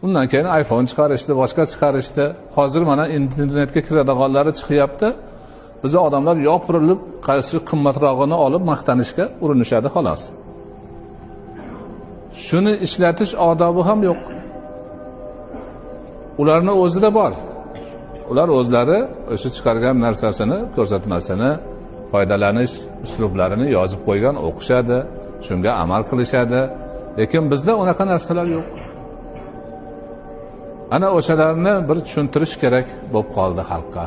Undan keyin iPhone chiqarishdi, boshqa chiqarishdi. Hozir mana internetga kiradiganlari chiqyapti. Bizni odamlar yopirilib, qaysi qimmatrog'ini olib maqtanishga urinishadi xolos. Shuni ishlatish odobi ham yo'q. Ularni o'zida bor. Ular o'zlari o'sha chiqargan narsasini, ko'rsatmasini, foydalanish uslublarini yozib qo'ygan, o'qishadi, shunga amal qilishadi. Lekin bizda unaqa narsalar yo'q. Ana o'shalarni bir tushuntirish kerak bo'lib qoldi xalqqa.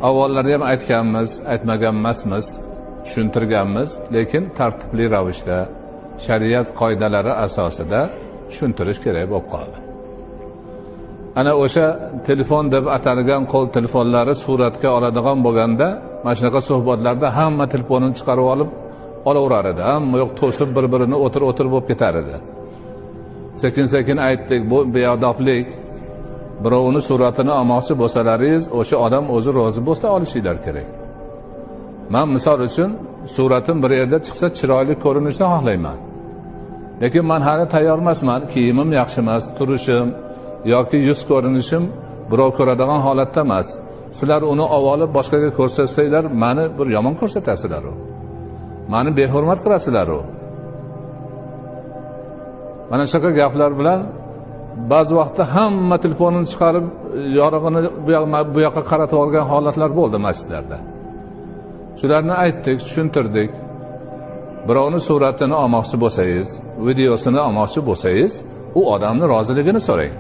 Avvallari ham aytganmiz, aytmagan emasmiz, tushuntirganmiz, lekin tartibli ravishda, shariat qoidalari asosida tushuntirish kerak bo'lib qoldi. Ana o'sha telefon deb atalgan qo'l telefonlari suratga oladigan bo'lganda, mana shunaqa suhbatlarda hamma telefonini chiqarib olib olaverar edi. Hamma yoq to'sib bir-birini o'tir o'tir bo'lib ketar edi. Sekin-sekin aytdik, bu beodoblik. Birovni suratini olmoqchi bo'lsalaringiz, o'sha odam o'zi rozi bo'lsa olishinglar kerak. Men misol uchun suratim bir yerda chiqsa chiroyli ko'rinishni xohlayman. Lekin men hali tayyor emasman, kiyimim yaxshi emas, turishim yoki yuz ko'rinishim birov ko'radigan holatda emas. Sizlar uni olib boshqaga ko'rsatsanglar, meni bir yomon ko'rsatasizlar u. Meni behurmat qilasizlar u. Mana shunaqa gaplar bilan ba'zi vaqtda hamma telefonini chiqarib yorug'ini bu yoqqa qaratib olgan holatlar bo'ldi masjidlarda. Shularni aytdik, tushuntirdik. Birovni suratini olmoqchi bo'lsangiz, videosini olmoqchi bo'lsangiz, u odamni roziligini so'rang.